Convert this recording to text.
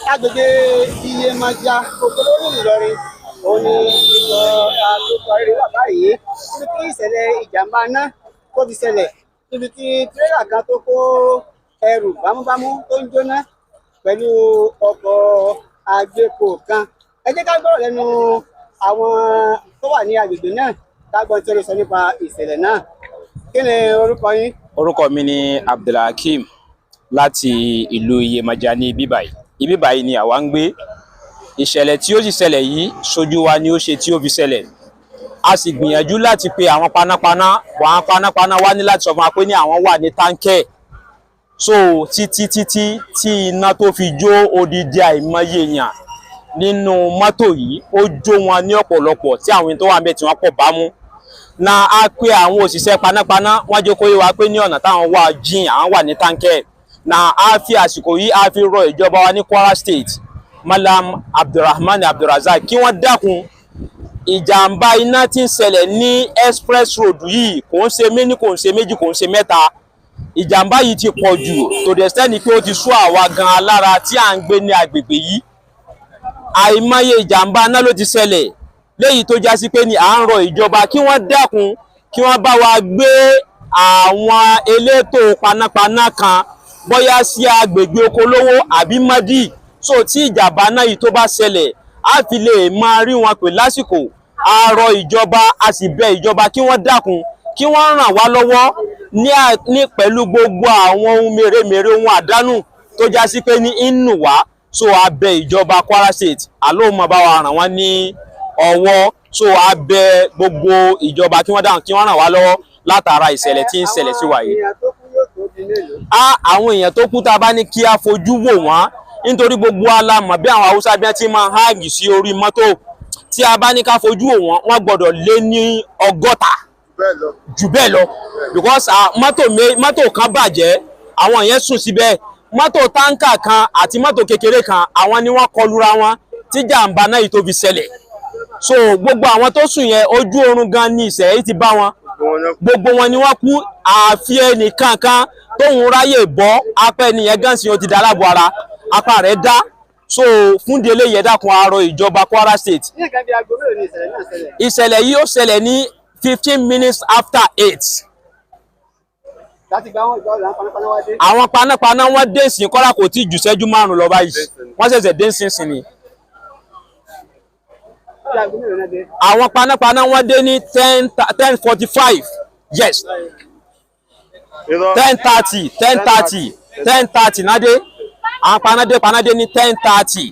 Agbègbè Iyemaja Okolórí Ìlọrin òun ni ikọ̀ àtòkọ rere wà báyìí, níbi tí ìṣẹ̀lẹ̀ ìjàmbá náà tó ti ṣẹlẹ̀, níbi tí tírélà kan tó kó ẹrù bámúbámú tó ń jóná pẹ̀lú ọkọ̀ agbépo kan. Ẹ jẹ́ ká gbọ́rọ̀ lẹ́nu àwọn tó wà ní agbègbè náà, ká gbọ́ tí ó lè sọ nípa ìṣẹ̀lẹ̀ náà. Kí ni orúkọ yín? Orúkọ mi ni Abdulhakeem láti ìlú Iyemaja ní ibí báyìí. Ibí báyìí ni àwa ń gbé. Ìṣẹ̀lẹ̀ tí ó sì ṣẹlẹ̀ yìí, ṣojú wa ni ó ṣe tí ó fi ṣẹlẹ̀. A sì gbìyànjú láti pe àwọn panápaná. Àwọn panápaná wá ní láti sọ fún wa pé ní àwọn wà ní táǹkẹ̀. So títí títí tí iná tó fi jó odidi àìmọye èèyàn nínú mọ́tò yìí, ó jó wọn ní ọ̀pọ̀lọpọ̀, tí àwọn tó wà níbẹ̀ tí wọ́n pọ̀ bámú. Na a pé àwọn òṣìṣẹ́ panápaná, wọ́n jẹ́ kó yé wa pé ní ọ̀nà táwọn wà jìn, àwọn wà ní táǹkẹ̀. Na a fi àsìkò yìí, a fi rọ ìjọba wa ní Kwara State, Malam Abdulrahman Abdulrazak, kí wọ́n dákun. Ìjàmbá iná tí ń ṣẹlẹ̀ ní express road yìí kò ń ṣe méní, kò ń ṣe méjì, kò ń ṣe mẹ́ta. Ìjàmbá yìí ti pọ̀ jù to the extent pé ó ti sú àwa gan alára tí à ń gbé ní agbègbè yìí. Àìmọye ìjàmbá iná ló ti ṣẹlẹ̀, léyìí tó já sí pé ní à ń rọ ìjọba kí wọ́n dákun, kí wọ́n bá wa gbé àwọn elétò panápaná kan, bóyá sí agbègbè Okolówó àbí Mọ́dì, so tí ìjàmbá náà yìí tó bá ṣẹlẹ̀, á fi lè máa rí wọn pè lásìkò. A rọ ìjọba, a sì bẹ̀ ìjọba kí wọ́n dákun, kí wọ́n ràn wá lọ́wọ́ ní pẹ̀lú gbogbo àwọn ohun mèremère, ohun àdánù tó já sí pé ní inú wá. So a bẹ̀ ìjọba Kwara State, àló máa bá wa ràn wọ́n ní ọwọ́. So a bẹ̀ gbogbo ìjọba kí wọ́n dáhùn, kí wọ́n ràn wá lọ́wọ́ látara ìṣẹ̀lẹ̀ tí ń ṣẹlẹ̀ sí wa yìí. Àwọn èèyàn tó kú yóò tó bí mélòó? Á àwọn èèyàn tó kú, tá a bá ní kí a fojú wò wọ́n, nítorí gbogbo wa la mọ̀ bí àwọn Haúsá bí wọ́n ti máa háàgì sí orí mọ́tò, tí a bá ní ká fojú wò wọ́n, wọ́n gbọ́dọ̀ lé ní 60 jù bẹ́ẹ̀ lọ, because mọ́tò kan bàjẹ́, àwọn yẹn sùn síbẹ̀. Mọ́tò táǹkà kan àti mọ́tò kékeré kan, àwọn ni wọ́n kọlura wọn tí jàǹbá náà yìí tó fi ṣẹlẹ̀. So gbogbo àwọn tó sùn yẹn, ojú oorun gan ni ìṣẹ̀lẹ̀ yìí ti bá wọn. Gbogbo wọn ni wọ́n kú, àfi ẹnìkan kan tóun ráyè bọ́ apá. Ẹnìyẹn gan sì ó ti dá láàbò ara, apá rẹ̀ dá. So fún délé yẹn, dákun, a rọ ìjọba Kwara State. Ní nǹkan bí aago mélòó ni ìṣẹ̀lẹ̀ náà ṣẹlẹ̀? Ìṣẹ̀lẹ̀ yìí, ó ṣẹlẹ̀ ní 8:15. Láti gba àwọn ìgbà ọ̀la panápaná wá dé? Àwọn panápaná, wọ́n dé sí kọ́lá, kò tí ju ìṣẹ́jú 5 lọ báyìí. Wọ́n ṣẹ̀ṣẹ̀ dé sínsìn ni. Bí aago mélòó náà dé? Àwọn panápaná, wọ́n dé ní 10:45, yes, 10:30, 10:30, 10:30 náà dé. Àwọn panáde ní 10:30.